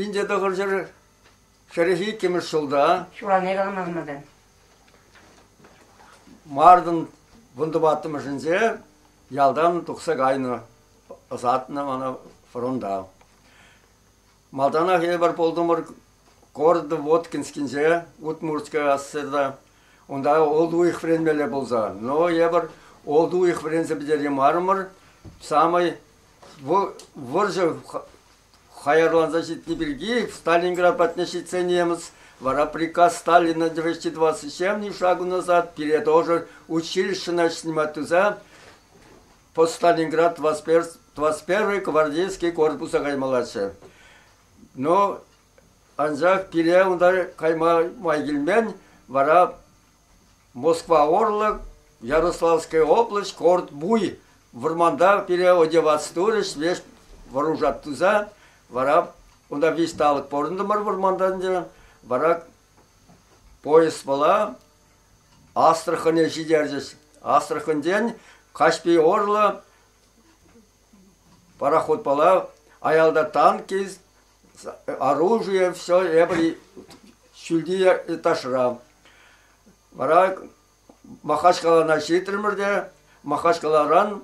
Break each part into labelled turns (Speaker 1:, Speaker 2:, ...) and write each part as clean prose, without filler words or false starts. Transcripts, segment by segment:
Speaker 1: 1942 ҫулта
Speaker 2: Ҫурални каламан.
Speaker 1: Мартӑн 14-мӗшӗнче ялтан тухса кайнӑ, ӑсатнӑ мана фронта. Малтанах эпир пултӑмӑр Город Воткинскинче, Удмуртская АССРта. Унта ултӑ уйӑх вӗренмелле пулса. Но эпир ултӑ уйӑх вӗренсе пӗтереймарӑмӑр. Самый вӑрҫӑ хаярланса ҫитнӗ пирки Сталинград патне ҫитсе немец вара приказ Сталина 227 шагу назад пире тоже училищена снимать туса по Сталинград 21 гвардейский корпуса каймаллаччӗ. Но анчах пире унта кайма май килмен, вара Москва урлӑ Ярославская область, Корт-Буй вӑрманта пире одеваться турӗҫ, веҫ вооружать туса, вара унта виҫ талӑк пурӑнтӑмӑр вӑрманта ӗнтӗ, вара поездпала Астрахане ҫитерчӗҫ. Астраханьтен Каҫпи урлӑ пароходпала аялта танки, оружие, все эпир ҫӳлти этажра. Вара Махачкалана ҫитрӗмӗр те Махачкаларан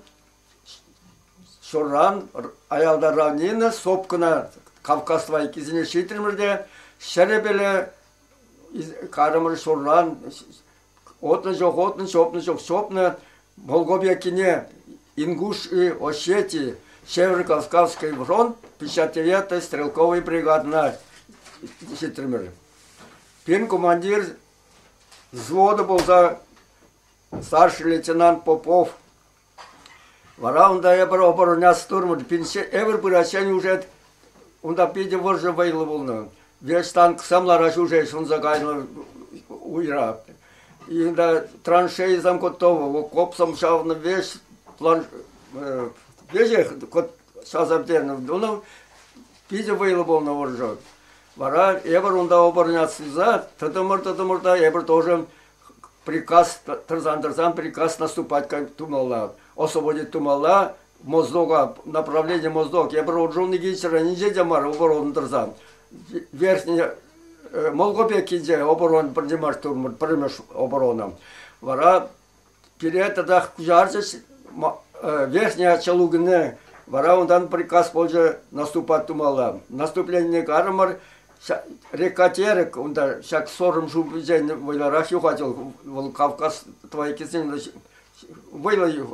Speaker 1: ҫурран аялта равнина сопкӑна Кавказ тӑвайккисене ҫитрӗмӗр те ҫӗрӗпеле карӑмӑр ҫурран отнӑ чух отнӑ, чопнӑ чух чопнӑ Волгобекине Ингуш и Осетии Северо-Кавказский фронт 59-й стрелковой бригадӑна ҫитрӗмӗр. Пирӗн командир взвода пулса старший лейтенант Попов. Вара унта эпир обороняс турмӑр. Эпир пыраччен уже унта питӗ вӑрҫӑ вӑйлӑ пулнӑ. Весь танксем лараҫ уже ҫунса кайнӑ уйра. И унта траншейсем готовы, окопсем чавнӑ, весь план, веҫех чавса пӗтернӗ. Ну, питӗ вӑйлӑ пулнӑ вӑрҫӑ. Вара эпир унта обороняться тӑтӑмӑр-тӑтӑмӑр та эпир тоже приказ тӑрсан-тӑрсан приказ наступать тумалла, освободить тумалла Моздока, направление Моздок. Эпир Уржумный инҫе те мар оборона тӑрсан. Верхний Молгопеккинче оборона пӗрремӗш турмӑр, пӗрремӗш оборона. Вара пире татах куҫарчӗҫ Верхняя Чалугине. Вара унтан приказ пулчӗ наступать тумалла. Наступление карӑмӑр, река Терек, унта ҫак Сорым шывӗнчен вӑйлӑрах юхать вӑл, вӑл Кавказ тӑвайккисен вӑйлӑ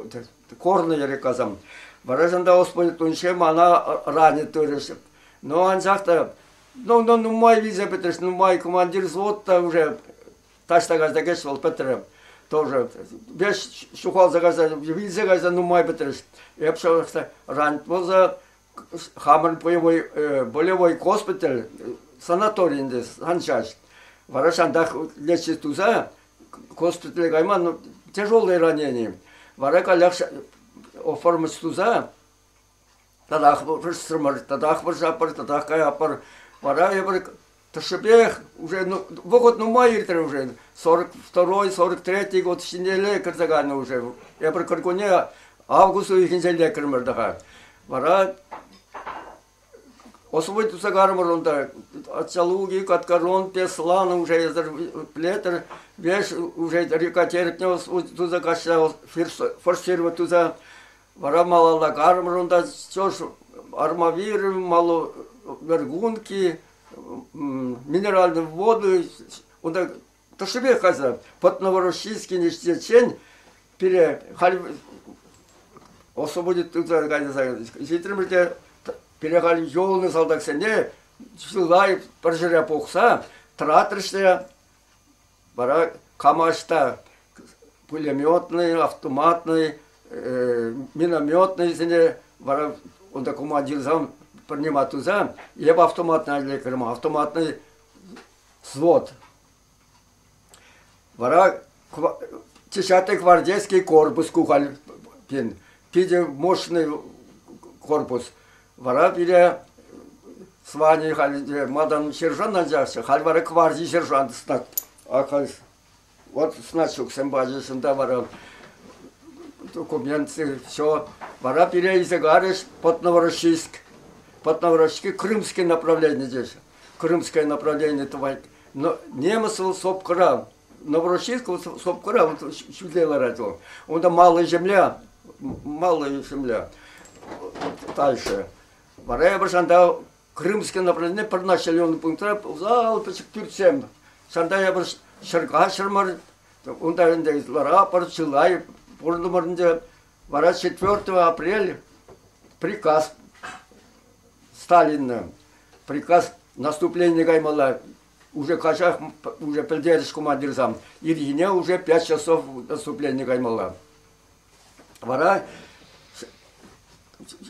Speaker 1: корнӑ рекасем. Вара ҫанта Оспан мана ранит турӗҫ. Но анчах та ну, ну, нумай вилсе пӗтрӗҫ, нумай командир взвод та уже таҫта кайса кӗч вӑл пӗтрӗ. Тоже весь ҫухалса кайса, вилсе кайса нумай пӗтрӗҫ. Эп ҫавах ранит пулса хамӑр боевой, болевой госпиталь санаторийӗнче санчасть. Вара ҫантах лечить туса госпитале кайман, ну, тяжелое ранение. Вара каллех оформить туса татах вӑрҫрӑмӑр, татах вӑрҫапӑр, татах каяпӑр. Вара эпир тӑршшӗпех уже ну, вӑхӑт нумай иртрӗ уже. 42-й, 43-й год ҫинелле кӗрсе кайнӑ уже. Эпир кӗркунне август уйӑхӗнче лекрӗмӗр тӑха. Вара Освоить туса карӑмӑр унта. Отчалуги, Каткарон, Песлан уже эсӗр плетер, веш уже река Терекне туса каҫса форсировать туса вара малалла карӑмӑр унта все Армавир, Маловергунки, минеральные воды, унта тӑршшӗпех кайса под Новороссийский ҫитиччен пире халь освободить туса кайса ҫитрӗмӗр те пире халь юлнӑ салтаксене чылай пӗр ҫӗре пухса тӑратрӗҫ те вара кама ӑҫта пулеметный, автоматный, минометныйсене вара унта командирсем пӗрне туса эп автоматный лекрӗм, автоматный взвод. Вара Десятый гвардейский корпус ку халь питӗ мощный корпус. Вара пире с вами халь малтан сержант анчахчӗ, халь вара гварди сержант знак. А халь вот значоксем пачӗҫ унта вара документы, все. Вара пире илсе карӗҫ под Новороссийск. Под Новороссийски Крымское направление здесь. Крымское направление тӑвать. Но немец вӑл сопкӑра, Новороссийск вӑл сопкӑра ҫӳлте ларать вӑл. Унта малая земля, малая земля дальше. Вара эпир ҫанта Крымское направление пӗр населенный пунктра зал пӗчӗк пӳртсем. Ҫанта эпир ҫӗр каҫрӑмӑр, унта ӗнтӗ ларапӑр, чылай пурӑнтӑмӑр ӗнтӗ. Вара 4 апреля приказ Сталина, приказ наступление каймалла. Уже каҫах уже пӗлтерӗҫ командирсам. Ирхине уже 5 часов наступление каймалла. Вара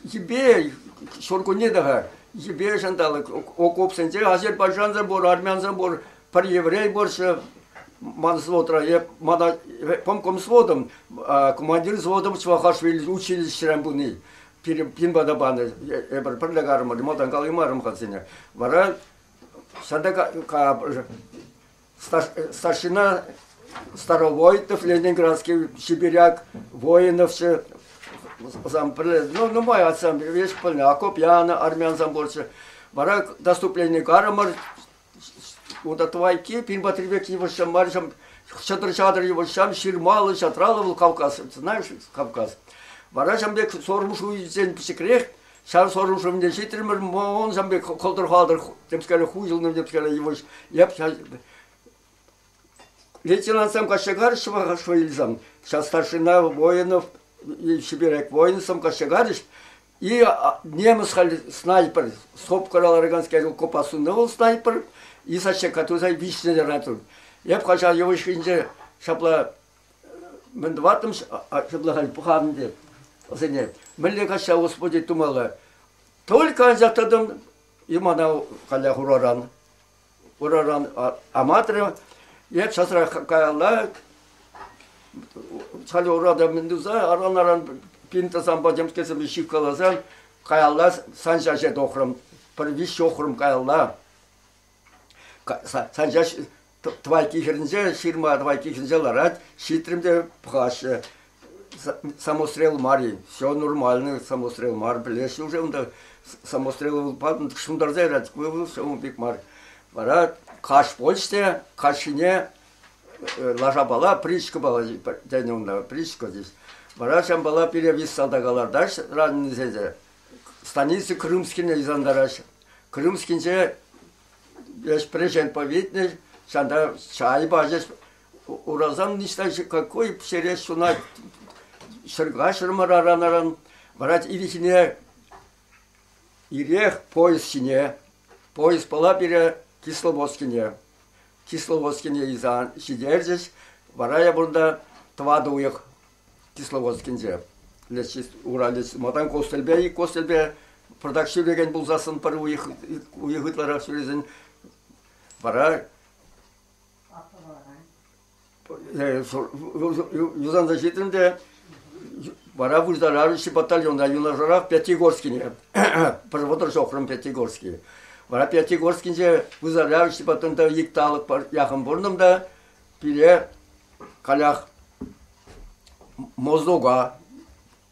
Speaker 1: йӗпе ҫуркунне те-ха, йӗпе ҫанталӑк, окопсенче азербайджансем пур, армянсем пур, пӗр еврей пурччӗ ман взводра, эп мана помкомвзводом, командир взводом Чӑвашвиль училищӗрен пыни пин пата панӑ. Эпир пӗрле карӑмӑр, малтан калаймарӑм-ха сене. Вара ҫанталӑк старшина Старовойтов, Ленинградский сибиряк, воиновчӗ, сам пӗрле, ну, нумай атсам, веҫ пӗлнӗ, Акопьяна армянсам пурччӗ. Вара наступлени карӑмӑр, унта тӑвайкки, пин пек йывӑҫсем мар, чатӑр-чатӑр йывӑҫсем, ҫырмаллӑ, ҫатраллӑ вӑл Кавказ, знаешь, Кавказ. Вара ҫам пек сорӑм шуйсен пӗчӗкрех, ҫав сорӑм шывне ҫитрӗмӗр, мон ҫам пек хӑлтӑр-халтӑр темскере хуҫӑлнӑ темскере йывӑҫ. Эп лейтенантсем каҫса карӗҫ шваилсем, ҫав старшина воинов, Сибиряк воинсем каҫса карӗҫ, и немец халь снайпер, сопкӑра лараканскер копасуннӑ вӑл снайпер, и сачека туса виҫнӗ ларатӑн. Эп хаҫа йывӑҫ хыҫӗнче ҫапла мӗн тӑваттӑм, ҫапла халь пӑхам те вӗсене. Мӗнле каҫса Господи тумалла. Только анчах тӑтӑм, и мана халях ураран. Ураран аматрӗ. Эп часрах каялла халь урада мӗн туса аран-аран пинтӑсампа темскерсем ҫыхкаласан каялла санчаҫе тухрӑм. Пӗр виҫ ҫухрӑм каялла. Санчаҫ тӑвайкки хӗрринче, ҫырма тӑвайкки хӗрринче ларать. Ҫитрӗм те пӑхаҫҫӗ. Самострел мар-и? Все нормально, самострел мар. Пӗлеҫҫӗ уже унта самострел ҫунтарса ярать. Ку все ун пек мар. Вара каҫ пулчӗ те, каҫхине лашапала, бричкӑпала тенӗ унта, бричка здесь. Вара ҫампала пире виҫ салтака лартаҫ раннисене. Станица Крымскине юсантараҫ. Крымскинче ӗҫ прежен повитнӗ, ҫанта чай пачӗҫ. Урасан ниҫта какой ҫӗре ҫунать, ҫӗр каҫрӑмӑр аран-аран. Вара ирхине ирех поезд ҫине, поездпала пире Кисловодскине, Кисловодскине илсе ҫитерчӗҫ. Вара я унта тӑватӑ уйӑх Кисловодскинче. Ура малтан костыльпе, ик костыльпе пӑртак ҫӳрекен пулсассӑн пӗр уйӑх, уйӑх ытларах ҫӳресен вара юсанса ҫитрӗм те вара выртарарӗҫ батальонта юнашарах Пятигорскине, пӗр 30 ҫухрӑм Пятигорски. Вара Пятигорскинче выртарарӗҫ батальонта ик талӑк яхӑн пурӑнтӑм та пире калях Моздока,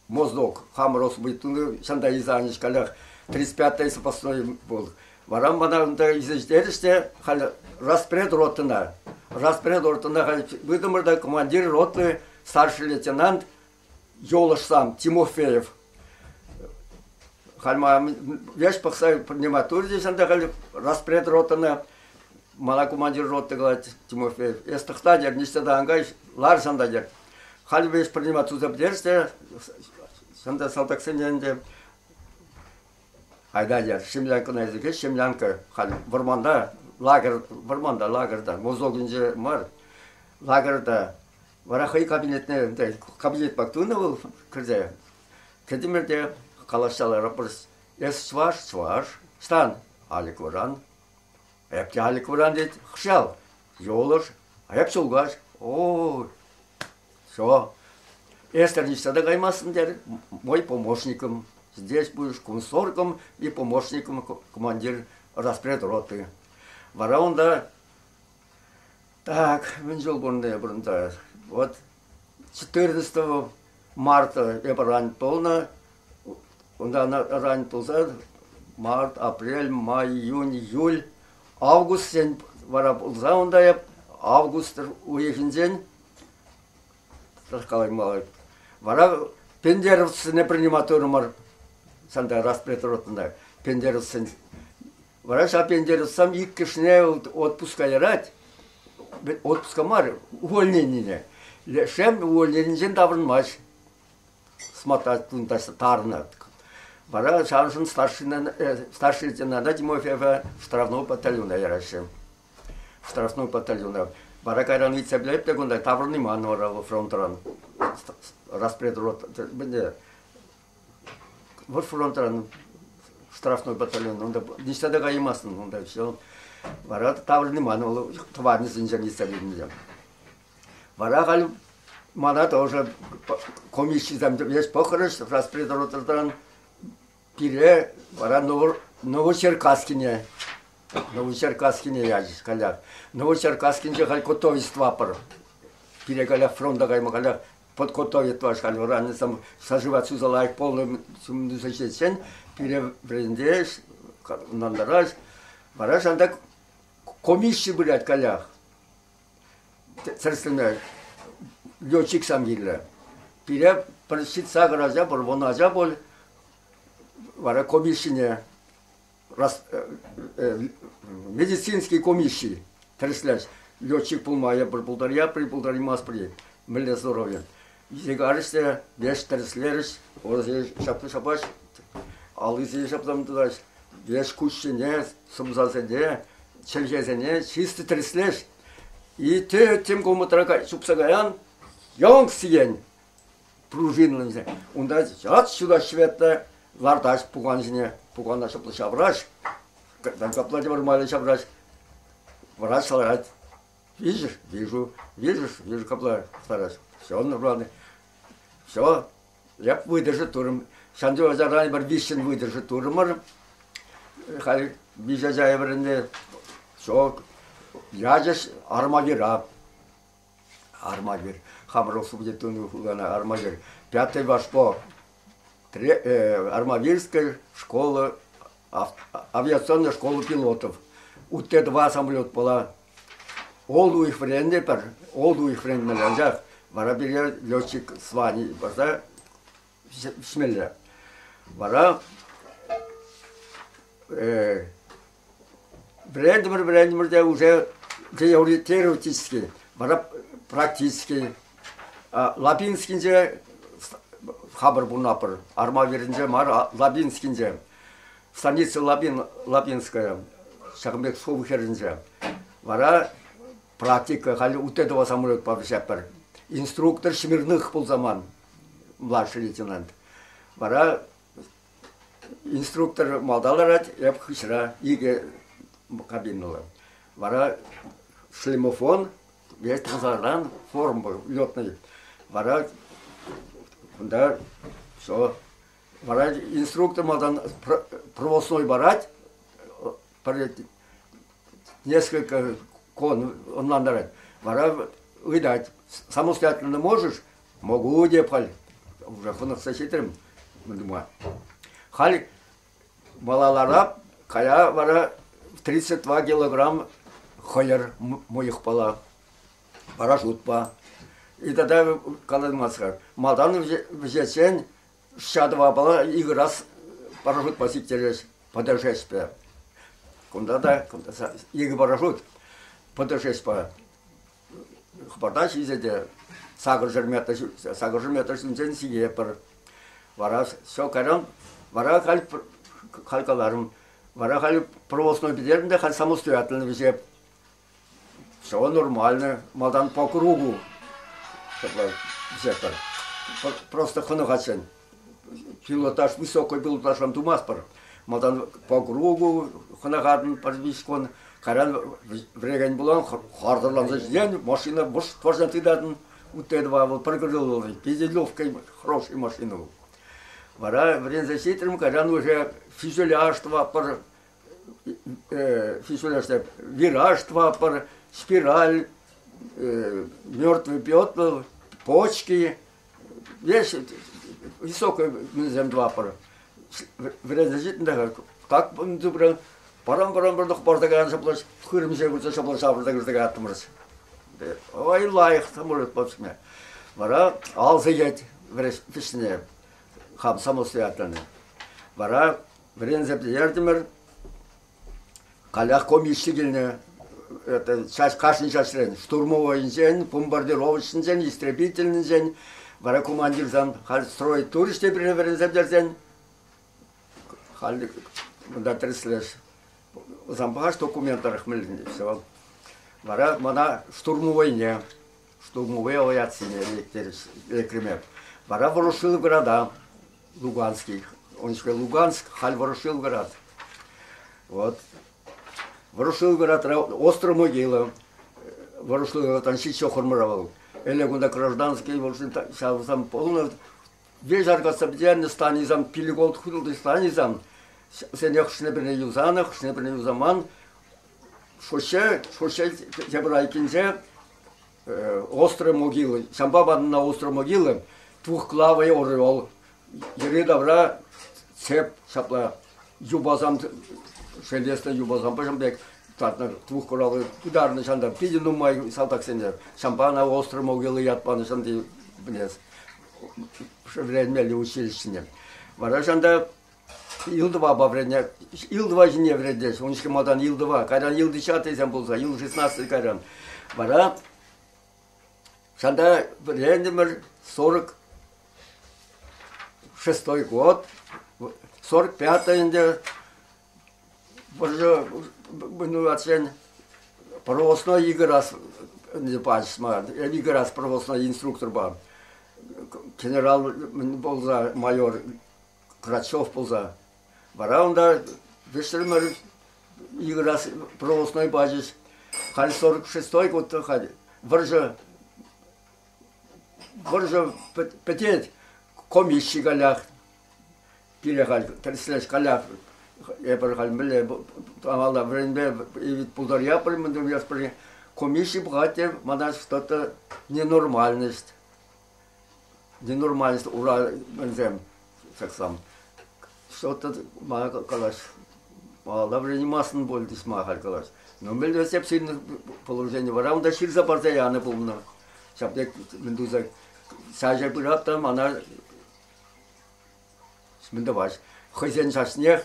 Speaker 1: Моздок, хамӑр освободительный ҫанта илсе калях 35-й запасной был. Вара мана унта илсе ҫитерӗҫ те халь распред ротӑна. Распред ротӑна халь вытӑмӑр та командир роты старший лейтенант Йолӑшсам Тимофеев. Халь ма веш пӑхса принимать турӗ ҫанта халь распред ротӑна. Мана командир роты калать Тимофеев. Эс тӑхта тер, ниҫта та ан кай, лар ҫанта тер. Халь веш принимать туса пӗтерс те, ҫанта салтаксене ӗнтӗ айда тер, землянкӑна илсе кӗч, землянка халь вӑрманта, лагерь, вӑрманта, лагерьта, Моздокӗнче мар, лагерьта. Вара хӑй кабинетне, кабинет пек тунӑ вӑл кӗрсе. Кӗтӗмӗр те калаҫса ларӑпӑр. Эс чӑваш, чӑваш, стан, алӗк выран. Эп те алӗк выран тет, хӑҫал? Юлӑш, а эп ҫулкаҫ. О, все. Эстер ниҫта та каймастӑн терӗ. Мой помощником. Здесь будешь комсоргом и помощником командир распред роты. Вара унта так, мӗн ҫул пурӑннӑ эпир унта? Вот 14 марта эпир ранит пулнӑ. Унта ранит пулса. Март, апрель, май, июнь, июль, августсен вара пулса унта эп август уйӑхӗнчен калаймалла. Вара пендеровцсене принимать турӑмӑр. Санта распретротында пендеровцсен. Вара ҫав пендеровцам иккӗшне отпуска ярать. Отпуска мар, увольненине. Лешем увольненинчен таврӑнмасть. Смотать тарнӑ. Вара ҫавӑншӑн старший лейтенанта Тимофеева штрафной батальона яраҫҫӗ. Штрафной батальона. Вара кайран ыйтса пӗлетӗп те кунта таврӑнайман вара вӑл фронтран. Распредрот вӑл фронтран штрафной батальон унта ниҫта та каймастӑн унта все. Вара таврӑнайман вӑл тӑванӗсенчен ыйтса пӗлнӗ. Вара халь мана тоже комиссисем веҫ пӑхрӗҫ распредротӑран пире вара Новочеркасскине Новочеркасскине ячӗҫ каллех. Новочеркасскинче халь готовить тӑватпӑр. Пире каллех фронта кайма каллех подготовить тӑваҫ халь раннисем саживать суса лайӑх полный туса ҫитсен пире вӗрентеҫ, ӑнлантараҫ. Вара ҫантак комисси пырать каллех. Тӗрӗслеме летчиксем кирлӗ. Пире пӗр ҫитса кӑрача, пӗр вун ача пуль, вара комиссине медицинский комисси тӗрӗслес. Летчик пулма эпир пултарятпӑр-и, пултараймастпӑр-и, мӗнле здоровье. Виҫе те леш тӗрӗслерӗҫ, урасене ҫапнӑ ҫапаҫ, аллисене ҫапсан тытаҫ, леш куҫсене, сӑмсасене, чӗлхесене чисто тӗрӗслеҫ. И те тем комнатӑра чупса каян, йӑнк сиен пружинлӑ. Унта ят ҫутаҫ ҫветлӗ, лартаҫ пукан ҫине, пукана ҫапла ҫавраҫ, капла тепӗр майлӑ ҫавраҫ, врач ларать. Видишь, вижу, видишь, вижу, капла стараюсь. Все нормально. Все, я выдержу турӑм. Ҫанчу ачаран пӗр виҫҫӗн выдержу турӑмӑр. Халь виҫ ача вӗреннӗ. Все, ячӗҫ Армавира. Армавир. Хамӑр освободительный хулана Армавир. Пятый вашпо. Армавирская школа, авиационная школа пилотов. УТ-2 самолет была. Ол уйӑх вӗреннӗ пӗр, ол уйӑх вӗренмелле, анчах вара пире летчик звани парса вӗҫмелле. Вара вӗрентӗмӗр, вӗрентӗмӗр те уже теоретически, вара практически. Лапинскинче хамӑр пурӑнатпӑр, Армавирӗнче мар, Лапинскинче. Станица Лапин, Лапинская, ҫакӑн пек шкул хӗрринче. Вара практика, халь УТ-2 самолетпа вӗҫетпӗр. Инструктор Смирных пулса ман, младший лейтенант. Вара инструктор малта ларать, эп хыҫра икӗ кабинӑллӑ. Вара шлемофон, весь тӑсаран форма летный. Вара кунта все Вара инструктор малтан провозной парать, пӗр несколько кон ӑнлантарать. Вара ыйтать, самостоятельно можешь? Могу деп халь. Уже хӑнӑхса ҫитрӗм тума. Халь малалара кая вара 32 килограмм хӑйӑр мӑйӑхпала, парашютпа. И тата калаймастӑр. Малтан вӗҫесен Ҫатӑвапала икӗ раз парашютпа сиктерес ПДШ-пе. Кунта та икӗ парашют ПДШ-па хӑпарта ҫисе те 800 метр 800 метр ҫинчен сикетпӗр. Вара все кайран вара халь халь каларӑм, вара халь провозной пӗтертӗм те халь самостоятельно вӗҫеп. Все нормально. Малтан по кругу ҫапла вӗҫетпӗр. Просто хӑнӑхатсен. Пилотаж, высокий пилотажран тумастпӑр. Малтан по кругу хӑнӑхатӑн пӗр виҫ кун. Кайран вӗрекен пулан хардӑрланса ҫитен, машина вӑшт тытатӑн. Вот этого вӑл пӗр крыло, питӗ легкая, хорошая машина вӑл. Вара вӗренсе ҫитрӗм, кайран уже фюзеляж тӑватпӑр, фюзеляж вираж тӑватпӑр, спираль, мертвый петл, почки, весь высокий мӗнсем тӑватпӑр. Вӗренсе ҫитнӗ те. Так парам-парам хӑпарса каян ҫапла хырӑм ҫеҫ ҫапла ҫавӑрса кӗрсе каяттӑмӑр. Ой, лайӑх самолет пулчӗ. Вара алсӑ вӗҫне хам самостоятельно. Вара вӗренсе пӗтертӗмӗр. Каллех комисси килнӗ. Это часть, кашни чаҫрен, штурмовойӗнчен, бомбардировочнинчен, истребительнинчен. Вара командирсем халь строй турӗҫ те пире вӗренсе пӗтерсен. Халь мында тӗрӗслес. Ӑсанпа документ тӑрӑх мӗнле все. Вара мана штурмовойне, штурмовой авиацине лекрӗме. Вара Ворошиловграда, Луганский, он еще Луганск, халь Ворошиловград. Вот. Ворошиловградра остров могила. Ворошиловградран ҫиччӗ хурмӑра вӑл. Ӗлӗк унта гражданский ҫавсам пулнӑ. Веҫ аркатса пӗтернӗ станисам, пилӗк-улт хутӑлти станисам. Сене хӑшне-пӗрне юсанӑ, хӑшне-пӗрне юсаман. Шоссе, шоссе тепӗр айккинче острая могила. Ҫампа панӑ острая могила двухглавый орел. Йӗри-тавра цеп ҫапла юпасам, железный юпасам пӑшӑм пек татнӑ двухглавый пытарнӑ ҫанта питӗ нумай салтаксене. Ҫампа ӑна острая могила ят панӑ ҫанти пӗлес вӗренмелли училищӗне. Вара ҫанта Илтӑвапа вӗреннӗ, Илтӑва ҫине вӗрентеҫ. Ун ҫине малтан Илтӑва, кайран Ил-десятыйсем пулса, Ил-шестнадцатый кайран. Вара ҫанта вӗрентӗмӗр 46-й год, 45-й ӗнтӗ вӑрҫӑ вӑйнулатсен провозной икӗ раз пачӗҫ мана, икӗ раз провозной инструкторпа. Генерал пулса, майор Грачев пулса. Вара унта вӗҫрӗмӗр икӗ раз провозной пачӗҫ. Халь 46-й год халь вӑрҫӑ вӑрҫӑ пӗтет, комисси каллах. Пире халь тӗрӗслес каллах эпир халь мӗнле авалла вӗренме пултарятпӑр, мӗн туяспӑр. Комисси пӑхать те мана что-то ненормальность. Ненормальность ура мӗнсем саксам. Что-то мана калас. Малалла вӗренмастӑн пуль тес ма халь калас. Но мӗнле сепсин положени вара унта ҫырса парса янӑ пулнӑ. Ҫав пек мӗн туса сача пырап та мана мӗн тӑваҫ. Хӑйсен чаҫнех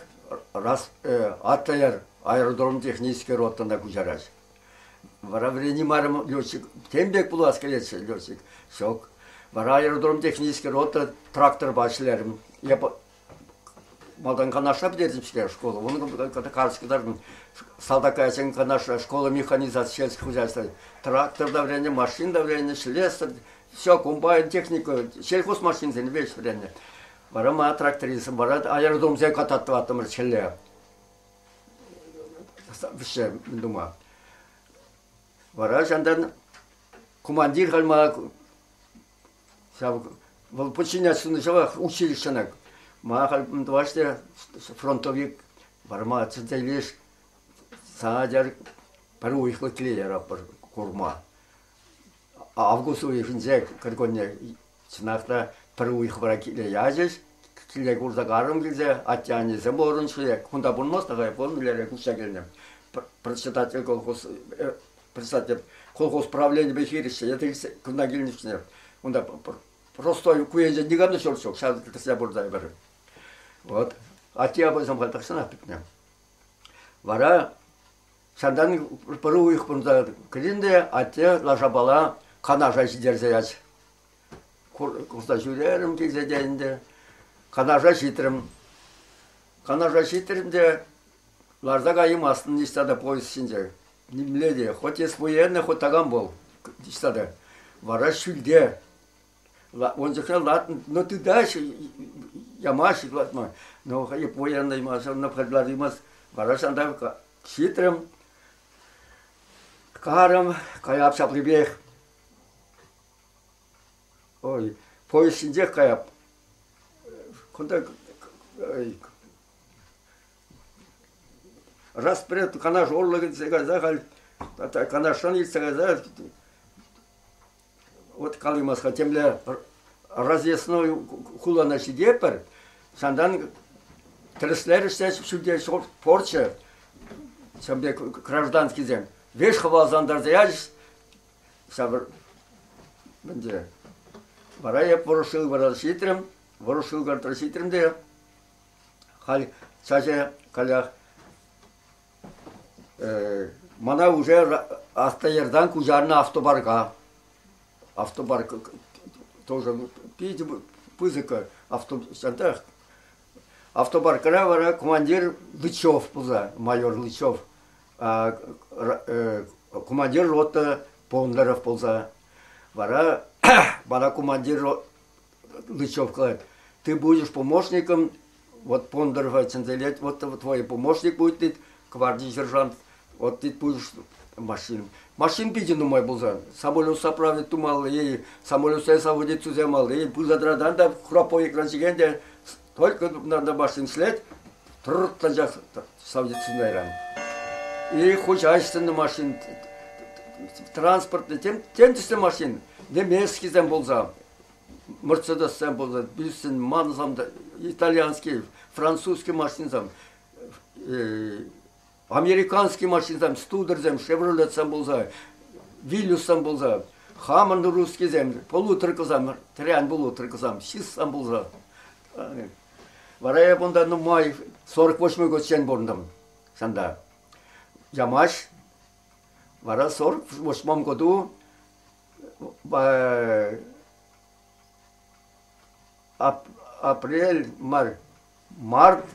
Speaker 1: раз АТР аэродром технический ротӑна куҫараҫ. Вара вӗренеймарӑм летчик. Тем пек пулас килетчӗ летчик. Ҫук. Вара аэродром технический рота тракторпа ӗҫлерӗм. Я малтан Канашра пӗтертӗм-ҫке школа. Вон карточка кӑтартӑм. Салтак кайсен Канашра школа механизации сельского хозяйства. Трактор та вӗреннӗ, машина та вӗреннӗ, слесарь, все, комбайн, техника, сельхозмашинсене веҫ вӗреннӗ. Вара мана тракторист, вара аэродромсем кататтӑваттӑмӑр хӗлле. Вӗҫсе тума. Вара ҫантан командир халь мана ҫав вӑл подчинять суннӑ ҫавах училищӗне. Мана халь тӑваҫ те фронтовик вара мана чӗнсе илеш сана пӗр уйӑхлӑх киле яратпӑр курма. Август уйӑхӗнче кӗркунне чӑнах та пӗр уйӑх вара киле ячӗҫ. Киле курса карӑм килсе атте-аннесем пурӑнчӗ. Кунта пурӑнмасть-ха, пурӑн куҫса килнӗ. Председатель колхоз председатель колхоз правленипе хирӗҫчӗ. Я кунта килнӗ Унта простой ку енче никам та ҫурт ҫук. Ҫав тӗрсе пурӑнса эпир. Вот. Атте аппасем халь тахҫанах пӗтнӗ. Вара Ҫантан пӗр уйӑх пурӑнса кӗтӗм те атте лашапала Канаша ҫитерсе ячӗ. Курса ҫӳрерӗм килсе те ӗнтӗ. Канаша ҫитрӗм. Канаша ҫитрӗм те ларса каймастӑн ниҫта та поезд ҫинче. Нимле те. Хоть эс военный, хоть такам пул. Ниҫта та. Вара ҫӳлте Ун чухне лартнӑ, ну тытаҫ, ямаҫ лартма. Ну, эп военный лартаймас. Вара ҫанта ҫитрӗм, карӑм, каяп ҫаплипех. Ой, поезд ҫинчех каяп. Кунта раз пӗрре Канаш урлӑ килсе кайса халь Канашран илсе кайса Вот калаймас-ха, темле разъездной хулана ҫитетпӗр. Сандан Тӗрӗслерӗҫ те ҫӳлте порчӗ, ҫавӑн пек гражданскисем. Веш хӑвалсантарса ячӗҫ. Ҫав мӗнте. Вара эп Ворошиловграда ҫитрӗм. Ворошиловграда ҫитрӗм те халь чаҫе калях мана уже Астаяртан куҫарнӑ автопарка. Автопарк тоже питӗ пысӑк автобус. Автопаркра вара командир Лычев пулса, майор Лычев, командир рота Бондаров пулса. Вара мана командир Лычев калать, ты будешь помощником, вот Бондарова чӗнсе илет, вот твой помощник будет, тет, гварди сержант, вот ты будешь машин. Машин питӗ нумай пулсан, самолет заправить тумалли, самолетсен заводить тусемалли, пырса тӑратан та храповикран ҫикен те только надо машин ӗҫлет, тӑрт заводить тунайран. И хозяйственный машин, транспортный, тем, тем тӗслӗ машин, немецкисем пулса, Мерседессем пулса, Бюссен, Манзам, итальянский, французский машинсем, американский машинсем, студерсем, шевролетсем пулса, виллюссем пулса, хамӑн русскисем, полуторкӑсем, трян полуторкӑсем, ҫыссам пулса. Вара эп унта нумай 48 годчен пурӑнтӑм санта. Ямаш вара 48 году апрель мар, март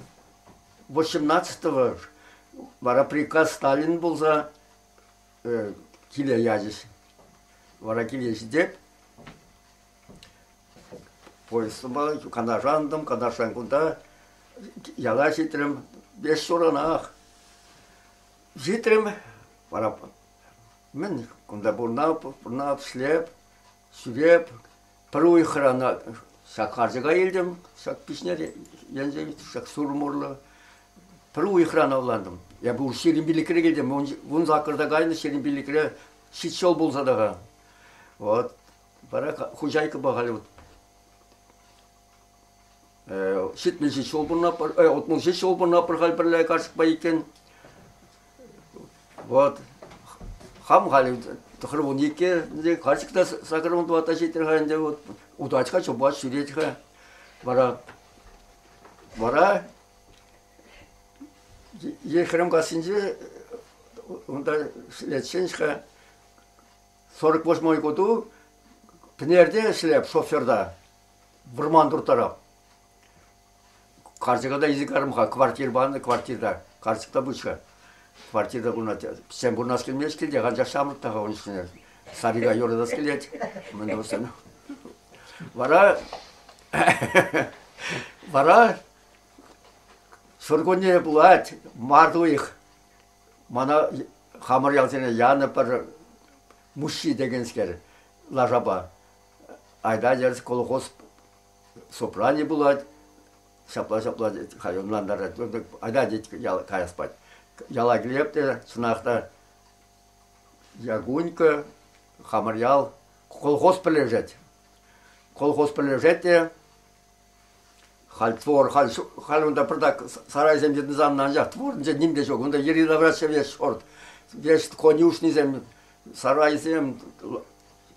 Speaker 1: 18-го вара приказ Сталин пулса киле ячӗҫ. Вара киле ҫитеп. Поездпа Канаша антӑм, Канашран кунта яла ҫитрӗм. Веҫ ҫуранах ҫитрӗм. Вара мӗн кунта пурӑнап, пурӑнап, ӗҫлеп, ҫӳреп. Пӗр уйӑхран ҫак карчӑка илтӗм, ҫак пиҫнер енчен, ҫак сурӑм урлӑ. Пӗр уйӑхран авлантӑм. Эпӗ уж 25-ре килтӗм, 18-та кайнӑ, 25-ре ҫич ҫул пулса та-ха. Вот. Вара хуҫайкӑпа халь вот 77 ҫул пурӑнатпӑр, 67 ҫул пурӑнатпӑр халь пӗрле карчӑкпа иккен. Вот. Хам халь 92, карчӑк та 84 ҫитрӗ-ха ӗнтӗ, вот. Утать-ха, чупать, ҫӳрет-ха. Вара, вара Ехремкассинче унта ӗҫлетчӗ-ха. 48 году Пӗнерте ӗҫлеп шоферта, вӑрман турттарап. Карчӑка та илсе карӑм-ха, квартира панӑ, квартирта. Карчӑк та пуҫ-ха. Квартирта пурӑнать. Пӗччен пурӑнас килмест килте, анчах ҫамрӑк та-ха ун чухне. Старика юратас килет. Мӗн тӑвассан. Вара вара ҫуркунне пулать, март уйӑх. Мана хамӑр ялсене янӑ пӗр Муҫҫи текенскер лашапа. Айта терс колхоз собрани пулать. Ҫапла-ҫапла халь ӑнлантарать. Айта тет ял каяс пать. Яла килеп те чӑнах та Якунькӑ, хамӑр ял, колхоз пӗрлешет. Колхоз пӗрлешет те Халь твор, халь, халь унта пӑртак сарайсем йӑтӑнсан анчах творӗнче ним те ҫук. Унта йӗри-тавра весь шорт, весь конюшнисем, сарайсем,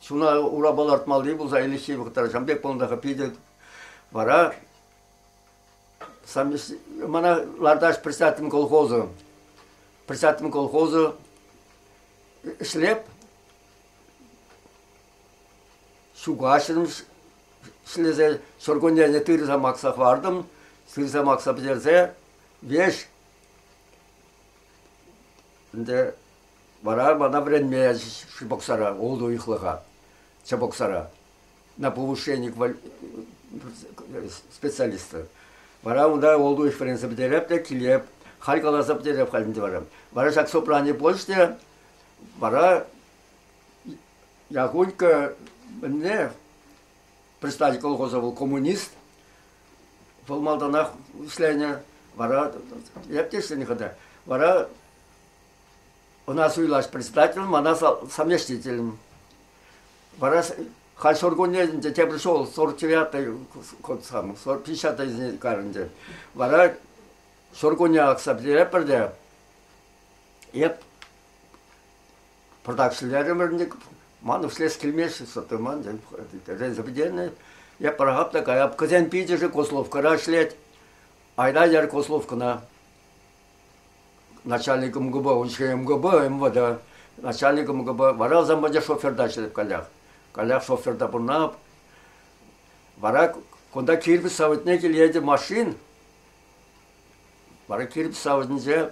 Speaker 1: ҫуна урапа лартмалли пулса ӗлӗкхи вӑхӑтра ҫавӑн пек пулнӑ-ха питӗ. Вара мана лартаҫ председатель колхоза. Председатель колхоза ӗҫлеп, ҫукаҫрӑм ӗҫлесе ҫуркунне тырӑсем акса хӑвартӑм. Тырӑсем акса пӗтерсе веҫ ӗнтӗ вара мана вӗренме ячӗҫ Чебоксара, ултӑ уйӑхлӑха Чебоксара на повышение специалиста. Вара унта ултӑ уйӑх вӗренсе пӗтереп те килеп. Халь каласа пӗтереп халь ӗнтӗ вара. Вара ҫак собрани пулчӗ те вара Якунькка мӗнле председатель колхоза вӑл коммунист. Вӑл малтанах ӗҫленӗ, вара эп те ӗҫленӗ-ха та. Вара ӑна суйлаҫ председатель, мана заместителем. Вара халь ҫуркунне ӗнтӗ тепӗр ҫул 49-й год сам, 50-й карӑнчӗ. Вара Ҫуркунне акса пӗтеретпӗр те эп пӑртак ӗҫлерӗмӗр ӗнтӗ. Ман ӗҫлес килмест, сӑтӑрман, вӗренсе пӗтернӗ. Эп пӑрахап та каяп. Кӗсен пиччӗшӗ Козловкӑра ӗҫлет. Айда яр Козловкӑна. Начальник МГБ, ун ҫине МГБ, МВД. Начальник МГБ. Вара замбаде шоферта ӗҫлеп каллех. Каллех шоферта пурӑнап. Вара кунта кирпӗч савӑтне килетӗ машин. Вара кирпӗч савӑтӗнче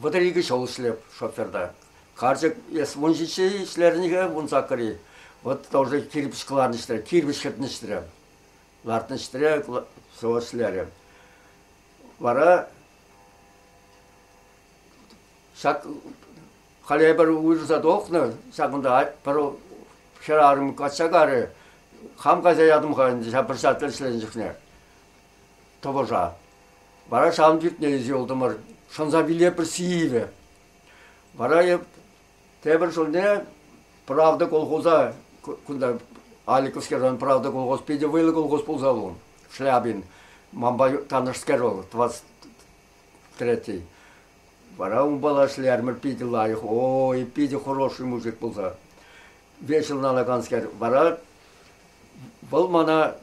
Speaker 1: 32 ҫул ӗҫлеп шоферта. Карчӑк эс 17 ӗҫлерӗн-ха, 18-и. Вот тоже кирпӗч кӑларнӑ ӗҫре, кирпӗч хӗртнӗ ӗҫре. Лартнӑ ӗҫре все ӗҫлерӗ. Вара ҫак халь эпир уйрӑлса тухнӑ, ҫакӑнта пӗр хӗрарӑм качча карӗ. Хам кайса ятӑм-ха ӗнтӗ ҫав пӗр ҫат ӗҫленӗ чухне тӑвӑша. Вара ҫавӑн пӳртне илсе юлтӑмӑр. Шӑнса вилепӗр сивӗ. Вара эп тепӗр ҫулне Правда колхоза, кунта Аликовскеран Правда колхоз питӗ вӑйлӑ колхоз пулса вӑл, Шляпин. Манпа танӑшскер вӑл, 23-й. Вара унпала ӗҫлерӗмӗр питӗ лайӑх. Ой, питӗ хороший мужик пулса. Веҫ ӑнланаканскер. Вара вӑл мана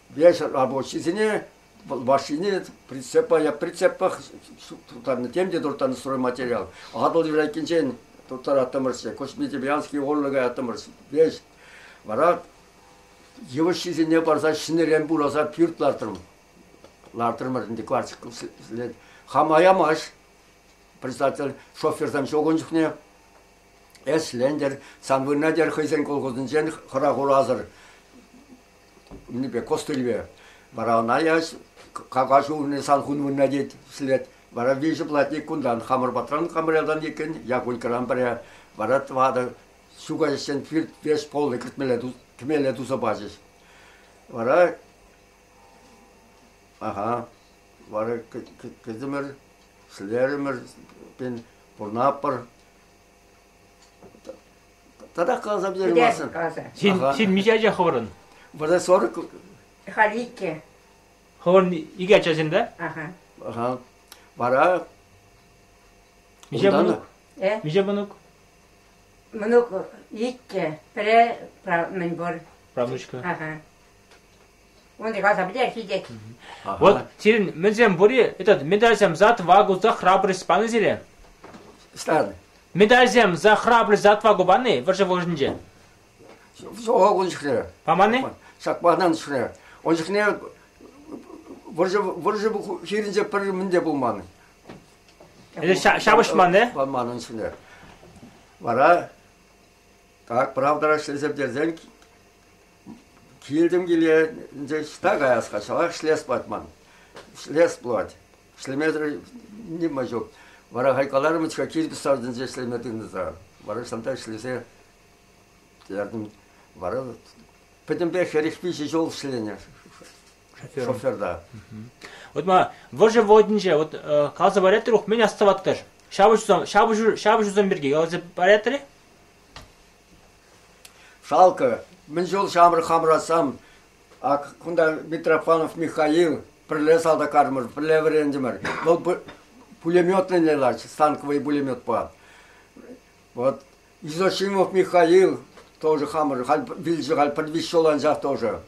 Speaker 1: веҫ рабочисене машине прицепа, я прицепах тутарнӑ, тем те турттарнӑ стройматериал. Атӑл юрайккинчен турттараттӑмӑрччӗ, Космодемьянский урлӑ каяттӑмӑр веҫ. Вара йывӑҫҫисене парса ҫӗнӗрен пураса пӳрт лартрӑм. Лартрӑмӑр ӗнтӗ кварчик. Хама ямасть. Председатель шоферсем ҫук ун чухне. Эс лентӗр, сан вырӑна тер хӑйсен колхозӗнчен хӑрах урасӑр мӗнпе, костыльпе. Вара ӑна яш какаҫ урни сан хун вырӑна тет, слет. Вара виҫӗ платник кунтан хамӑр патран хамӑр ялтан иккӗн, Якунькӑран пӗрре. Вара тӑватӑ ҫука ӗҫсен пӳрт веҫ полный кӗртмелле, кӗмелле туса пачӗҫ. Вара аха, вара кӗтӗмӗр, ӗҫлерӗмӗр, пурӑнатпӑр. Татах каласа пӗтермесӗр.
Speaker 2: Син, син миҫе ача хӑвӑрӑн?
Speaker 1: Вара 40.
Speaker 3: Халь иккӗ.
Speaker 2: Хӑвӑрӑн икӗ ачасем да?
Speaker 3: Ага.
Speaker 1: Ага. Вара
Speaker 2: Миҫе мӑнук?
Speaker 3: Э?
Speaker 2: Миҫе мӑнук?
Speaker 3: Мӑнук иккӗ. Пӗре мӗн пур.
Speaker 2: Правнучка.
Speaker 3: Ага. Унти каласа пӗтер ҫитет.
Speaker 2: Вот сирӗн мӗнсем пур-и? Этот медальсем за отвагу, за храбрость панӑ сире?
Speaker 1: Стан.
Speaker 2: Медальсем за храбрость, за отвагу пани вӑрҫӑ вӑхӑтӗнче?
Speaker 1: Ҫук ун чухне.
Speaker 2: Паман-и?
Speaker 1: Ҫак паман чухне. Ун чухне вӑрҫӑ вӑрҫӑ хирӗнче пӗр мӗн те пулман.
Speaker 2: Ҫапӑҫман, э?
Speaker 1: Паман ун чухне. Вара так правдӑра ӗҫлесе пӗтерсен килтӗм киле, ӑҫта каяс-ха, ҫавах ӗҫлес пулать ман. Ӗҫлес пулать. Ӗҫлемесӗр ниме ҫук. Вара хай каларӑм-ҫке, кирпӗч савӑтӗнче ӗҫлеме тытӑнса. Вара ҫавӑнта ӗҫлесе ятӑм. Вара пӗтӗмпех 43 ҫул ӗҫленӗ шоферта.
Speaker 2: Вот ма вӑрҫӑ вӑхӑтӗнче вот каласа паратӑр мӗн астӑваттӑр? Ҫапӑҫусем, ҫапӑҫу, ҫапӑҫусем пирки каласа паратӑр-и?
Speaker 1: Шалкӑ, мӗн чул ҫамрӑк хамӑрасам, ак кунта Митрофанов Михаил пӗрле салтак арӑмӑр, пӗрле вӗрентӗмӗр. Вӑл пулеметный ларчӗ, станковый пулеметпа. Вот Изосимов Михаил тоже хамӑр, халь вилчӗ халь пӗр виҫ ҫул анчах тоже.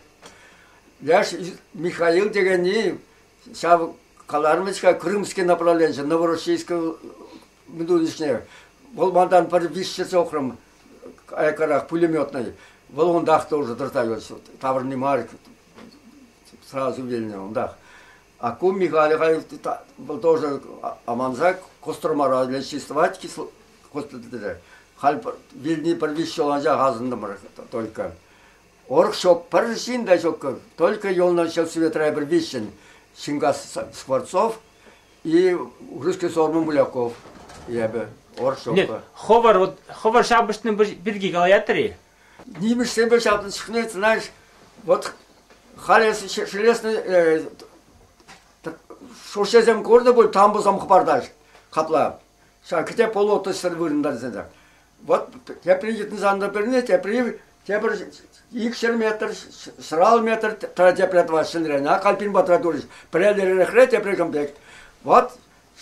Speaker 1: Леш Михаил декенни ҫав калармӗҫ-ха Крымский направленчӗ, Новороссийск минуточне. Вӑл мантан пӗр виҫҫӗ сохрӑм аяккарах пулеметный. Вӑл унтах тоже тӑрса юлчӗ. Таврӑнни мар, сразу вилнӗ унтах. А ку Михаил вӑл тоже аманса Костромара лечествовать госпитальте. Халь вилни пӗр виҫ ҫул анчах асӑнтӑмӑр только. Орх ҫук, пӗр ҫын та ҫук. Только юлнӑ сельсоветра пӗр виҫҫӗн. Ҫинкас Скворцов и Русский Сормун Буляков эпӗ. Орх ҫук.
Speaker 2: Нет, хӑвӑр вот хӑвӑр ҫапӑҫнӑ пирки калаятӑр-и?
Speaker 1: Нимӗҫсемпе ҫапнӑ чухне, знаешь, вот халӗ железный шуршесем курнӑ пуль, тамбусам хӑпартаҫ капла. Ҫав кӗте полуотрасль вырӑнтан Вот тепри йӑтӑнсан та пӗрне, тепри тепӗр икҫӗр метр, сӑрал метр тепре тӑваҫ ҫӗнӗрен. А кальпин патра турӗҫ. Пӗрелерехре, тепре кӑм пек. Вот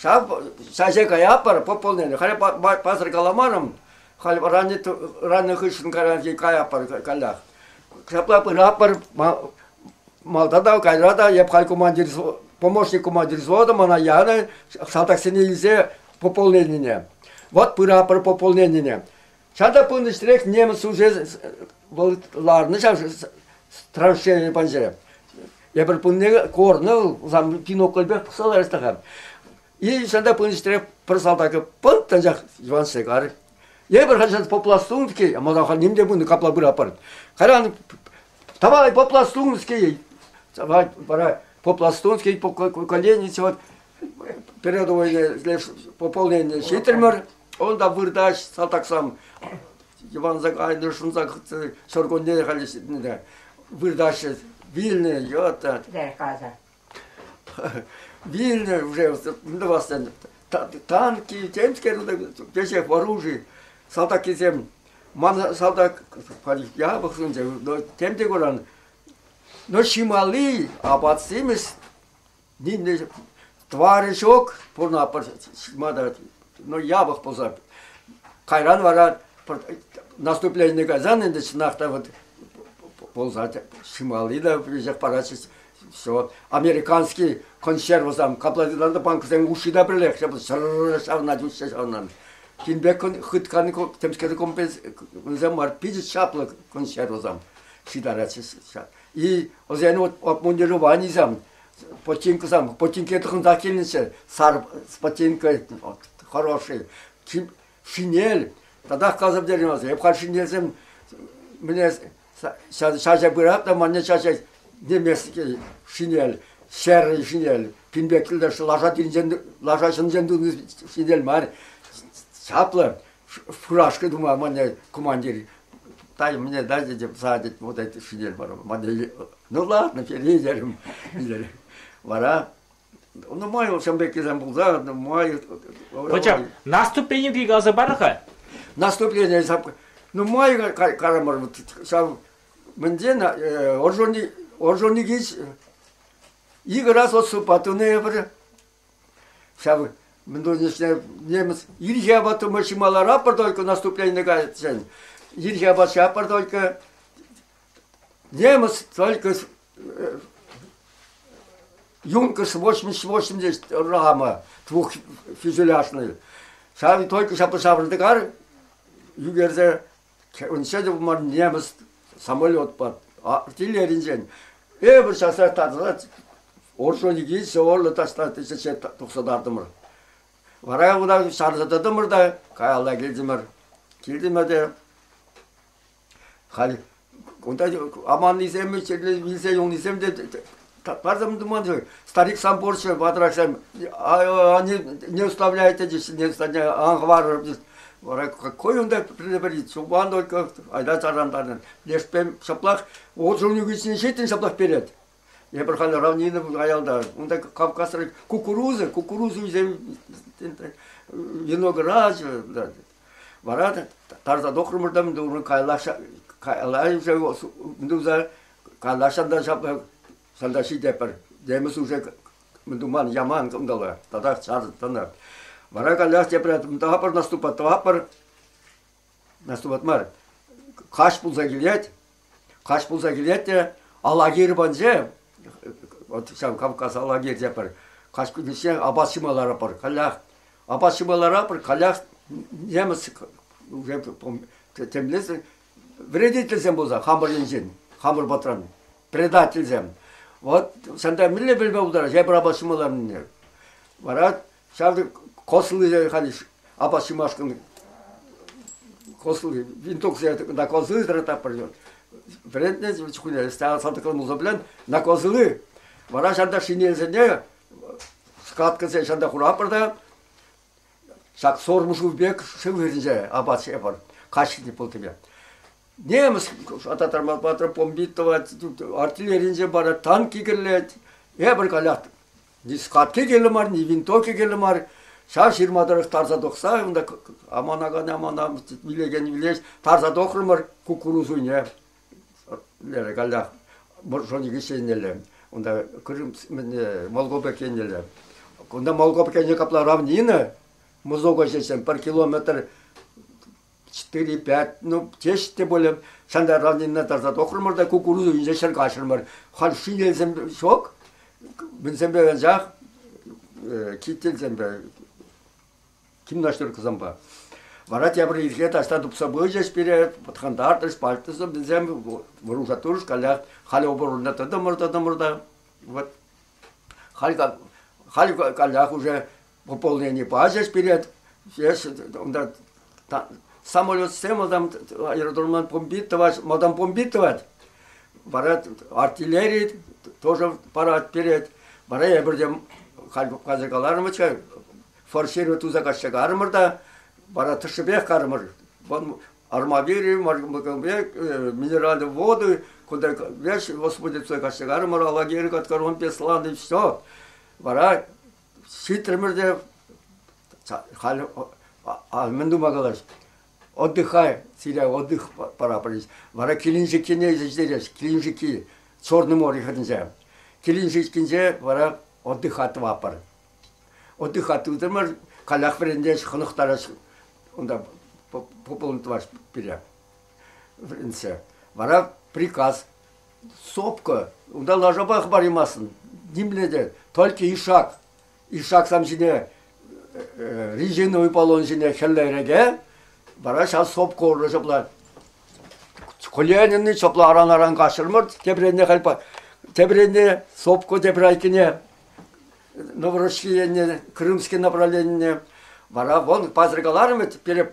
Speaker 1: ҫав ҫаҫе каятпӑр пополнение. Халӗ пасар каламарӑм. Халь раннӑ хыҫҫӑн кайран каятпӑр каллах. Ҫапла пыратпӑр. Малта та, кайра та эп халь командир, помощник командир взвода мана янӑ салтаксене илсе пополненине. Вот пыратпӑр пополненине. Ҫав пынӑ ҫӗрех немец уже вӑл ларнӑ ҫав траншея панче. Эпир пынне корнӑ, сам бинокльпех пӑхса ларас-та-ха. И ҫавна пынӑ ҫӗрех пӗр салтакӗ пӑнт анчах Иван Секар. Эпир халь по-пластунски, малтан халь ним те пынӑ, капла пыратпӑр. Кайран давай по-пластунски, давай вара по-пластунски, по колени вот передовой пополнение ҫитрӗмӗр. Унта выртаҫ салтаксем йӑванса кайнӑ, шӑнса ҫуркунне халӗ ҫитнӗ выртаҫҫӗ. Вилнӗ, йӑта. Вилнӗ уже тӑвас танки, темскер веҫех оружи. Салтаккисем ман салтак япӑх сунчӗ, но тем те куран. Но ҫималли апат-симӗс Нимле тӑварӗ ҫук, пурӑнатпӑр ҫырма но япӑх пулса. Кайран вара наступление кайсан ӗнтӗ чӑнах та вот пулса ҫымалли та веҫех паратчӗҫ. Все. Американский консервӑсем, капла тытан банкӑсем ушши та пӗрлех ҫавна чуҫҫӗ ҫавна. Кин пек хыткан темскер компенсем мар, питӗ чаплӑ консервӑсем ҫитаратчӗҫ. И вӗсен обмундированисем ботинкӑсем, ботинки тӑхӑнса килнӗччӗ, сар ботинка хороший, шинель, татах каласа пӗтерейместӗп. Эп халь шинельсем мӗне чаҫа пырап та манне чаҫа немецкий шинель, серый шинель, пинпек лаша тирӗнчен, лаша ҫынсен тунӑ шинель мар, чаплӑ фуражка тума манне командир дай мне дайте садить вот эти шинель мане ну ладно перейдем вара нумай ҫавӑн пеккисем пулса нумай
Speaker 2: Хотя наступление пирки каласа пар-ха.
Speaker 1: Наступление нумай карамӑр ҫав мӗнтен Оржоникич икӗ раз отступать тунӑ эпир. Ҫав мӗн тунӑ немец ирхи апат тума ҫималараппӑр только наступление кайсен. Ирхи апат ҫаппӑр только. Немец только Юнкерс 88 здесь рама двухфюзеляжный. Ҫав только ҫапла ҫаврӑнтӑкар ӳкерсе унччен те пулман немец самолетпа артиллеринчен эпир часах татӑлать Оршоники ҫӑвӑрлӑ таҫта тесе тухса тартӑмӑр. Вара унта чарса тӑтӑмӑр та каялла килтӗмӗр. Килтӗмӗр те халь кунта аманнисем, вилсе юлнисем те парсам туман старик сам порчӗ ватӑрахсем они не уставляйте не ан хӑварӑр вара какой унта предупредить чулпан только айда чарантарнӑ лешпе ҫаплах отжурнюк ҫитӗн ҫаплах перет Эпир халь равнина аялта. Унта Кавказра кукуруза, кукуруза ӳсем, виноград. Вара тарса тухрӑмӑр та каялла каялла каялла шанта шанта ҫитепӗр. Демӗс уже мӗн туман, яман кӑнтала. Татах чарӑнтӑнӑ. Вара каллах тепре тӑвапӑр, наступать тӑвапӑр. Наступать мар. Каҫ пулса килет. Каҫ пулса килет те Алагир панче, вот ҫав Кавказ Алагир тепӗр, каҫ кунӗнче апат ҫиме ларапӑр, каллях апат ҫиме ларапӑр, каллях немец уже темле вредительсем пулса хамӑр енчен, хамӑр патран, предательсем. Вот ҫанта мӗнле пӗлме пултарать, эпир апат ҫиме ларнине. Вара Ҫав кослы халь апат ҫимашкӑн кослы винтовкӑсене на козлы тӑрататпӑр. Вӗрентнӗ чухне салтаклан пулса пӗлен на козлы. Вара ҫанта шинельсене скаткӑсене ҫанта хуратпӑр та ҫак сорму шыв пек шыв хӗрринче апат ҫиепӗр. Каҫхине пултипе. Немец ататарма патра бомбит тӑвать, артиллеринче парать, танки кӗрлет. Эпир калях Ни скатки кирлӗ мар, ни винтовки кирлӗ мар. Ҫав ҫырма тӑрӑх тарса тухса, унта аманакан амана, вилекен вилес, тарса тухрӑмӑр куккурус уйне. Лере каллах Боршоник еннелле. Унта Крым Волгопек еннелле. Кунта Молгопкене капла равнина, музока ҫеҫен пӗр километр 4-5, ну, теҫ те пулӗ. Ҫанта равнина тарса тухрӑмӑр та кукуруза ҫинче ҫӗр каҫрӑмӑр. Халь шинельсем ҫук, мӗнсемпе анчах кительсемпе гимнастеркӑсемпе. Вара тепӗр ирхе таҫта тупса пычӗҫ пире, пӑтхантартрӗҫ, пальтӑсем, вӗсем вӑруша турӗҫ, каллех халь оборона тӑтӑмӑр, тӑтӑмӑр та. Вот. Халь, халь каллех уже пополнение пачӗҫ пире. Унта самолетсем малтан аэродроман бомбит тӑвать, малтан бомбит тӑвать. Вара артиллери тоже парать перет. Вара эпир те халь каласа каларӑмӑр-ҫке, форсировать туса каҫса карӑмӑр та, вара тӑршшӗпех карӑмӑр. Вон Армавири, минеральные воды, куда весь господи туса каҫса карӑмӑр, Алагир, Каткарон, Беслан и все. Вара ҫитрӗмӗр те халь мӗн тума калаҫ? Отдыхай, сире отдых пора пӗлес. Вара Килинчиккине илсе ҫитерес, Килинчикки, Черный море хӗрринче. Килинчиккинче вара отдыха тӑватпӑр. Отдыха тытӑмӑр, каллех вӗрентес, хӑнӑхтарас унта пополнить тӑвас пире вӗрентсе. Вара приказ сопка, унта лашапа хӑпараймастӑн, нимле те, только ишак. Ишаксам ҫине резиновый баллон ҫине хӗлле вара ҫав сопка урлӑ ҫапла коленини ҫапла аран-аран каҫрӑмӑр, тепӗр халь тепӗр сопка тепӗр айккине Новороссия енне, Крымский направленине. Вара вон пазар каларӑм вӗт, пире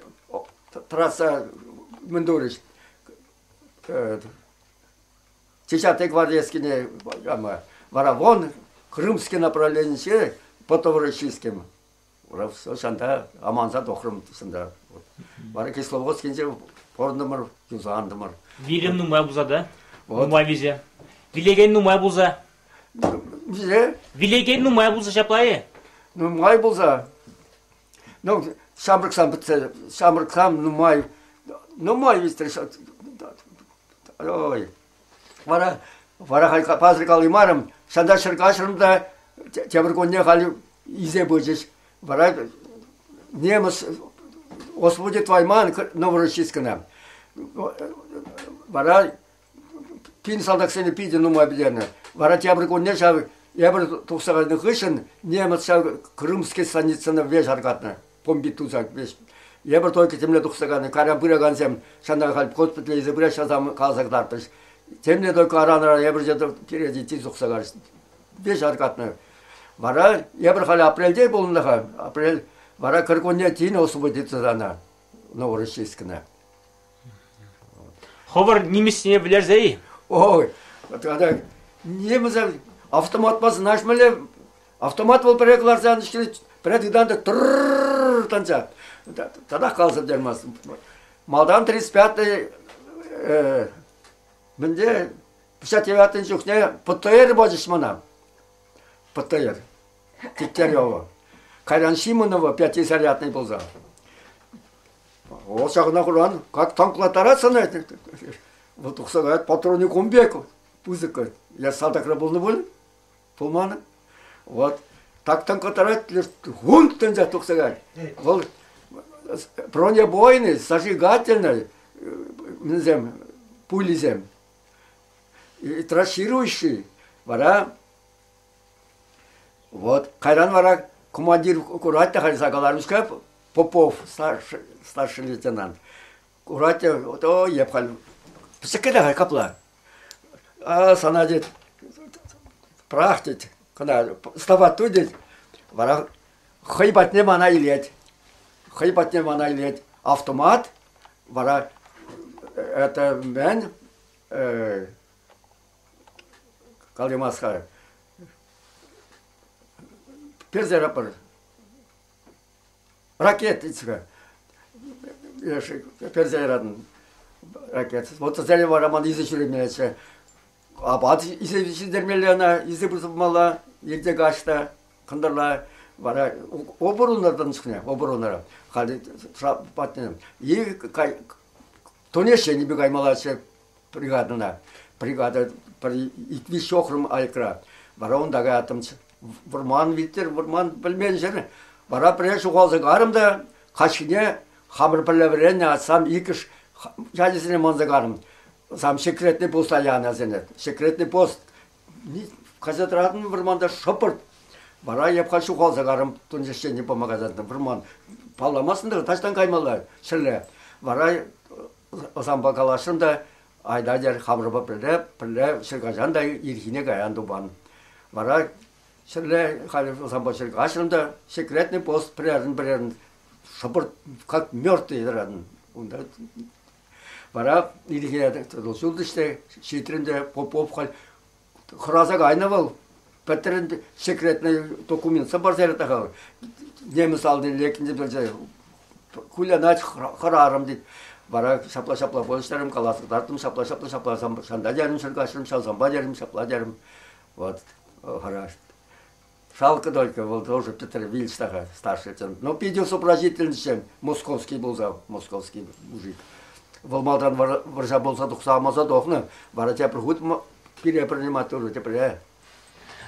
Speaker 1: трасса мӗн турӗҫ. Десятый гвардейскине вара вон Крымский направленинче по Новороссийским. Вара все ҫанта аманса тухрӑм ҫанта. Вара Кисловодскинче пурӑнтӑмӑр, юсантӑмӑр.
Speaker 2: Вилӗм нумай пулса да? Нумай виҫе. Вилекен нумай пулса.
Speaker 1: Виҫе?
Speaker 2: Вилекен нумай пулса ҫапла-и?
Speaker 1: Нумай пулса. Ну, ҫамрӑксам пӗтсе, ҫамрӑксам нумай, нумай вистрӗҫ. Ой. Вара, вара халь пасӑр калаймарӑм. Ҫанта ҫӗр каҫрӑм та тепӗр кунне халь илсе пычӗҫ. Вара немец освободить твайман Новороссийскана. Вара пин салтаксене питӗ нумай пӗтернӗ. Вара тепӗр кунне ҫав эпир тухса кайнӑ хыҫҫӑн немец ҫав Крымский станицӑна веҫ аркатнӑ. Бомбит туса веҫ. Эпир только темле тухса кайнӑ. Кайран пыракансем ҫана халь госпитале илсе пыраҫҫӗ, каласа кӑтартрӗҫ. Темле только аран-аран эпир те тин тухса кайрӗҫ. Веҫ аркатнӑ. Вара эпир халь апрельте пулнӑ-ха. Апрель вара кӗркунне тин освободиться сана Новороссийскина.
Speaker 2: Хӑвӑр нимӗҫсене вӗлерсе-и?
Speaker 1: Ой, тогда немӗсем автоматпа знаешь мӗнле автомат вӑл пӗрре кӑларсан пӗрре тытан та тӑрр танча татах каласа пӗтерместӗм. Малтан 35-й мӗнде 59 чухне ПТР пачӗҫ мана. ПТР. Дегтярева. Кайран Симонова пятизарядный пулса. О, ҫакна куран, как танклаттарать сана. Вӑл тухса каять, патроны кун пек пысӑк. Я салтакра пулнӑ пуль, пулман. Вот. Так танклаттарать, хунт тӗнче тухса каять. Вӑл бронебойный, зажигательный, мӗнсем, пулисем. И трассирующий. Вара Вот. Кайран вара командир курать та халь каларӑм-ҫке, Попов, старший, старший лейтенант. Курать те, о, еп халь пӗчӗккӗ те халь капла. А сана тет, прах тет, кӑна вставать ту тет. Вара хӑй патне мана илет. Хӑй патне мана илет автомат, вара это мӗн, калаймас-ха. Персе рапор. Ракет ицха. Персе яратӑн ракет. Вот вӗсене вара ман илсе ҫӳремеллеччӗ. Апат илсе ҫитермелле ӑна, илсе пырса пымалла, ирте каҫ та, кӑнтӑрла. Вара оборонӑртан чухне, оборонӑра, халӗ патне. И Тунеҫ енӗпе каймаллаччӗ бригадӑна. Бригада пӗр ик-виҫ ҫухрӑм аякра. Вара унта каяттӑмччӗ. Вӑрман витӗр, вӑрман пӗлмен ҫӗр. Вара пӗрре ҫухалса карӑм та каҫхине хамӑр пӗрле вӗреннӗ атьсам иккӗш ячӗсене манса карӑм. Сам секретный поста янӑ сене. Секретный пост. Кайса тӑратӑн вӑрманта шӑпӑрт. Вара эп халь ҫухалса карӑм тунчӗҫсене пама кайсан вӑрман. Палламастӑн та таҫтан каймалла ҫӗрле. Вара ӑсампа калаҫрӑм та айта тер хамӑрпа пӗрле, пӗрле ҫӗр каҫан та ирхине каян тупан. Вара ҫӗрле халь ӑсампа ҫӗр каҫрӑм та секретный пост пӗрерӗн-пӗрерӗн шӑпӑрт как мертвый тӑратӑн. Унта вара ирхине ҫултӑҫ те ҫитрӗм те Попов халь хӑраса кайнӑ вӑл. Пӗтрӗн секретный документсем парса ярать-ха. Немец аллине лекнӗ пӗлсе кулянать хӑрарӑм тет. Вара ҫапла-ҫапла пулӑштарӑм, каласа кӑтартрӑм, ҫапла-ҫапла, ҫапла шанта терӗм, ҫӗр каҫрӑм, ҫавсампа терӗм, ҫапла терӗм. Вот, хӑраш. Жалко только, вӑл тоже Петр вилчӗ та старший лейтенант. Но питӗ сообразительный московский пулса, московский мужик. Вӑл малтан вӑрҫа пулса тухса амаса тухнӑ, вара тепӗр хут пире принимать тоже тепре.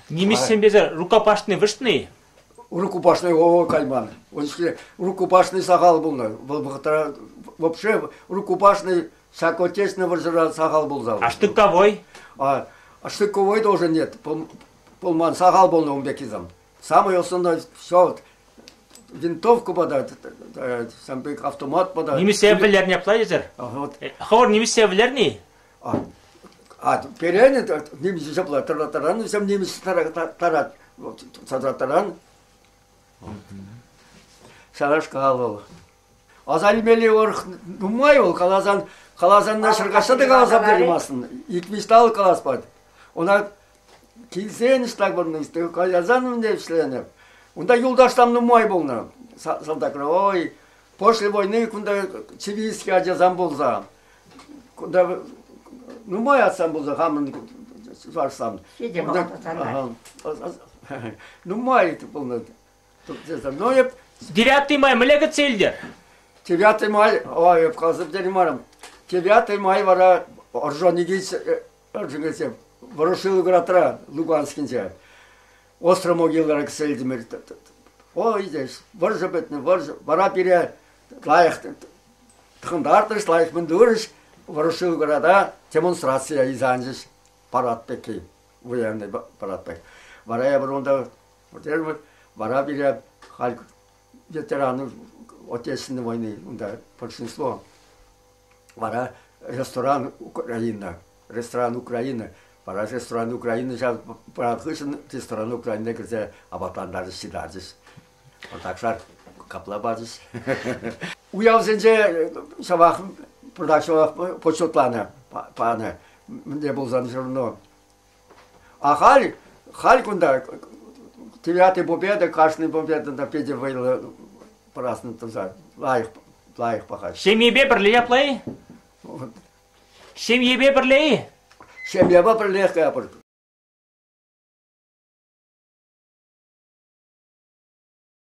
Speaker 2: Нимӗҫсемпе рукопашный вӑрҫнӑ-и?
Speaker 1: Рукопашный о кайман. Он рукопашный сахал пулнӑ. Вӑл вӑхӑтра вообще рукопашный ҫак отечественный вӑрҫӑра сахал пулса.
Speaker 2: А штыковой?
Speaker 1: А, штыковой тоже нет. Пулман, сахал пулнӑ ун пеккисем. Самое основное все винтовку подать, сам пек автомат подать.
Speaker 2: Нимӗҫсе вӗлернӗ апла тесӗр?
Speaker 1: Вот.
Speaker 2: Хӑвӑр нимӗҫсе вӗлернӗ-и?
Speaker 1: А перенӗ нимӗҫ ҫапла тӑраттаран, вӗсем нимӗҫ тарат, таран. Ҫавнашкал вӑл. Аса илмелли урӑх нумай вӑл, каласан, каласан та ҫӗр каҫса та каласа пӗтереймастӑн. Ик-виҫ талӑк калас пать. Ӑна килсен ӑҫта курнӑ, каясан унта ӗҫленӗ. Унта юлташсем нумай пулнӑ салтакра. Ой, после войны кунта чивийский ачасем пулса, кунта нумай атсам пулса хамӑн чӑвашсам. Нумай пулнӑ. Но эп
Speaker 2: 9 май мӗнле кӗтсе илтӗр?
Speaker 1: 9 май, ой, эп каласа пӗтереймерӗм. 9 май вара Орджоникидзе Орджоникидзе Ворошиловградра, Луганскинче. Остро могилӑра кӗтсе илтӗмӗр. Ой, здесь вӑрҫӑ пӗтнӗ, вӑрҫӑ. Вара пире лайӑх тӑхӑнтартрӗҫ, лайӑх мӗн турӗҫ. Ворошиловграда демонстрация илсе анчӗҫ. Парад пекки, военный парад пек. Вара эпир унта вара пире халь ветераны Отечественной войны, унта большинство. Вара ресторан Украина, ресторан Украина. Вара ресторан Украина ҫав парад хыҫҫӑн ресторан Украина кӗрсе апатлантарчӗҫ, ҫитарчӗҫ. Пӑртакшар капла пачӗҫ. Уявсенче ҫавах пӑртак ҫавах почетланӑ панӑ. Мӗнле пулсан все равно. А халь, халь кунта Девятый Победа, кашни победа та питӗ вӑйлӑ праздник туса лайӑх, лайӑх пӑхать.
Speaker 2: Ҫемьепе пӗрле япла-и? Ҫемьепе пӗрле-и?
Speaker 1: Ҫемьепе пӗрлех каятпӑр.